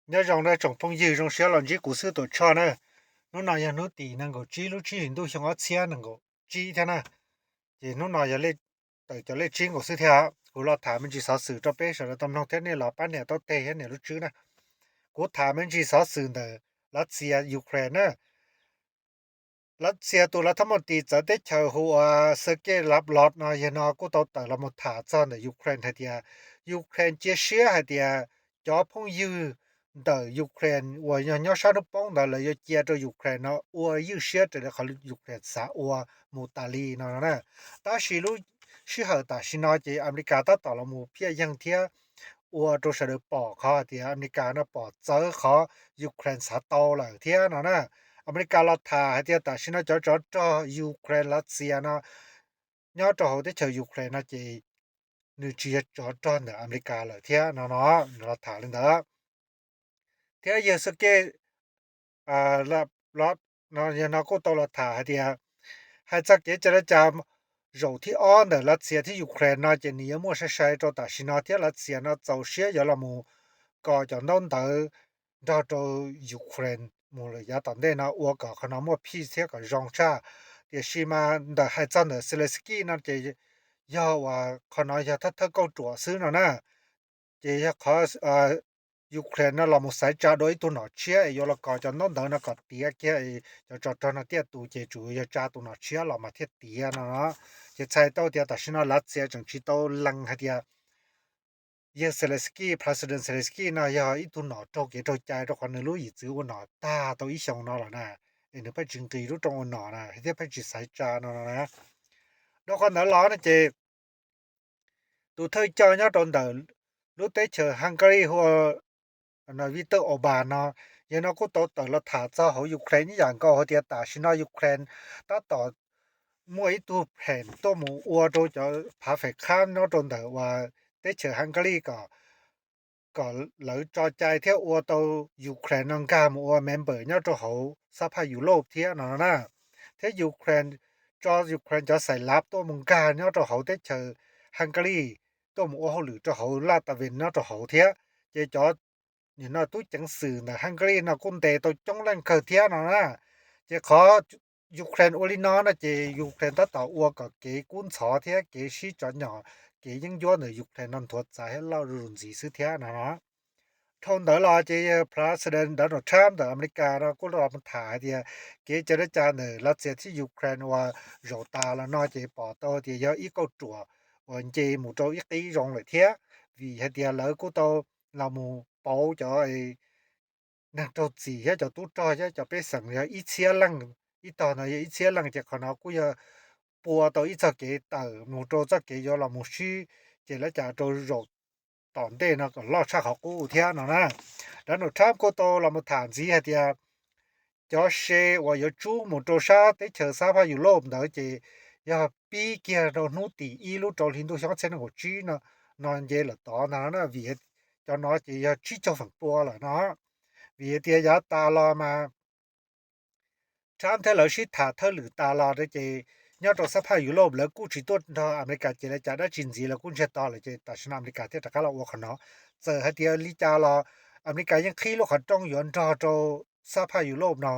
Nyob zoo na tsoom phooj ywg, zoo siab los ntsib kuv xwb Tuam Tshoj na. Hnub no yog hnub tim nees nkaum tsib lub tsib hlis ntuj xyoo ob txhiab nees nkaum tsib thiab na. Ces hnub no yog tawm cov lej tsib nkaus xwb thiab. Kuv los tham me ntsis xov xwm rau peb sawv daws tau mloog thiab nej los pab nias taub teg thiab nias lub tswb na. Kuv tham me ntsis xov xwm ntawm Lav Xias Ukraine na. Lav Xias tus lav thab mos tis txawv teb chaws hu ua Sergei Lavrov no yog no kuj tau tawm los mus tham txog ntawm Ukraine hais tias Ukraine cia siab hais tias cov phooj ywg ntawm Ukraine uas yog nyob sab hnub poob ntawd lawv yuav cia rau Ukraine no ua ywj siab raws li qhov Ukraine xav ua mus tas li no na. Tab sis lub sij hawm tam sim no ces Amelikas tab tom los mus phiaj yeeg thiab ua rau sawv daws pom qhov hais tias Amelikas no pom txawv qhov Ukraine xav tau lawm thiab no na. Amelikas los tham hais tias tam sim no cov tsov rog Ukraine Lav Xias no nyob rau hauv teb chaws Ukraine no ces nws tsis yog tsov rog ntawm Amelikas lawm thiab no no, nws los tham li ntawd. Thiab yawg Sergei Lavrov no yog no kuj tau los tham hais tias hais txog kev cia li cas zaum thib ob ntawm Lav Xias thiab Ukraine no ces nws yuav muaj sai sai rau tam sim no thiab Lav Xias no txaus siab yuav los mus kos cov ntaub ntawv nrog rau Ukraine mus lawm yav tom ntej no ua kom qhov no muaj peace thiab kom zoo tshaj. Tiam sis mas ntawm hais txog ntawm Zelensky no ces yog uas qhov no yog thawj thawj kauj ruam xwb no na. Ces yog qhov Ukraine no los mus xaiv tsa dua ib tug nom tshiab es yuav los kos cov ntaub ntawv no kom tiav kiag cov tsov rog no tiaj tus ces tsuas yog tsa tus nom tshiab los mas thiaj tiav no no. Ces txhais tau tias tam sim no Lav Xias tseem tsis tau lees hais tias yawg Zelensky, President Zelensky no yog ib tug nom raug kev raug cai rau qhov nws lub yim txwv ua nom tag tau ib xyoos no lawm na, es nws pheej tsis nqis lub rooj ua nom na thiab pheej tsis xaiv tsa no no na. Rau qhov ntawd los no ces tus thawj coj nyob rau ntawm lub teb chaws Hungary hu ua Viktor Orban no, yawg no kuj tau tawm los tham txog hauv Ukraine ib yam nkaus hais tias tam sim no Ukraine tab tom muaj ib tug pheem tuaj mus ua rau cov phav fem khab nyob rau ntawm uas teb chaws Hungary kom kom lawv tso cai thiab ua tau Ukraine no nkag mus ua member nyob rau hauv xab phaj Europe thiab no na. Thiab Ukraine tso Ukraine cov xais lav tuaj mus nkag nyob rau hauv teb chaws Hungary tuaj mus ua hauj lwm rau hauv laj tas vin nyob rau hauv thiab. Ces cov no tub ceev xwm ntawm Hungary no kuj ntes tau coob leej kawg thiab no na. Ces qhov Ukraine ua li no no ces Ukraine tab tom ua kom kev kub ntxhov thiab kev sib cov nyom, kev yeeb ncuab ntawm Ukraine no nthuav txav thiab loj zuj zus ntxiv xwb thiab no. Dhau ntawd los ces President Donald Trump ntawm Amelikas no kuj los mus tham hais tias kev cia li cas ntawm Lav Xias thiab Ukraine uas zaum tas los no ces pom tau tias yog ib kauj ruam uas nce mus rau ib qib zoo lawm thiab, vim hais tias lawv kuj tau los mus pauv cov neeg raug txim thiab cov tub rog thiab cov pej xeem yog ib txhiab leej, ib tog no yog ib txhiab leej ces qhov no kuj yog pua tau ib txoj kev tawm mus rau txoj kev yuav los mus sib ces lav cas rau zaum tom ntej no kom loj tshaj qhov qub thiab no na. Donald Trump kuj tau los mus tham ntxiv hais tias cov se uas yuav tsub mus rau sab teb chaws xab phaj Europe ntawd ces yog pib kiag rau hnub tim ib lub rau hli ntuj xyoo ob txhiab nees nkaum tsib no nce lawm tod ntag no na, vim cov no ces yog tsib caug feem pua lawm no. Vim tias yav tas los mas Trump thiab lawv sib tham thawj lwm tas los ces nyob rau xab phaj Europe lawv kuj tsis tuaj nrog Amelikas ces lawv cov dab tsi ntxiv lawv kuj ntsiag to lawm ces tam sim no Amelikas thiaj rov qab los ua qhov no. Txawm hais tias li cas los Amelikas yeej qhib lub qhov rooj yuav nrog rau xab phaj Europe no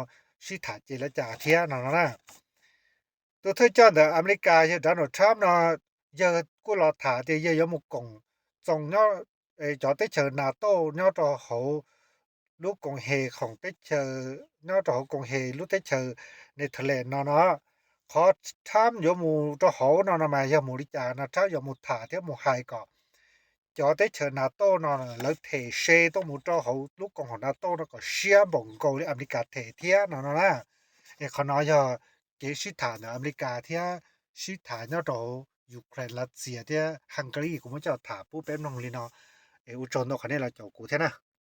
sib tham ces lawv cas thiab no no na. Tus thawj coj ntawm Amelikas yawg Donald Trump no yawg kuj los tham tias yawg yuav mus koom txoos nyob cov teb chaws NATO nyob rau hauv lub koom hem khoom teb chaws, nyob rau hauv koom hem lub teb chaws Netherlands no no. Qhov Trump yuav mus rau hauv no no mas yog mus li cas no Trump yuav mus tham thiab mus hais kom cov teb chaws NATO no lawv them se tuaj mus rau hauv lub koom haum NATO no kom siab npaum nkaus li Amelikas them thiab no no na. Es qhov no yog kev sib tham ntawm Amelikas thiab sib tham nyob rau hauv Ukraine, Lav Xias thiab Hungary kuv muab coj tham pub peb mloog li no. Es ua tsaug ntau qhov nej los caum kuv thiab na.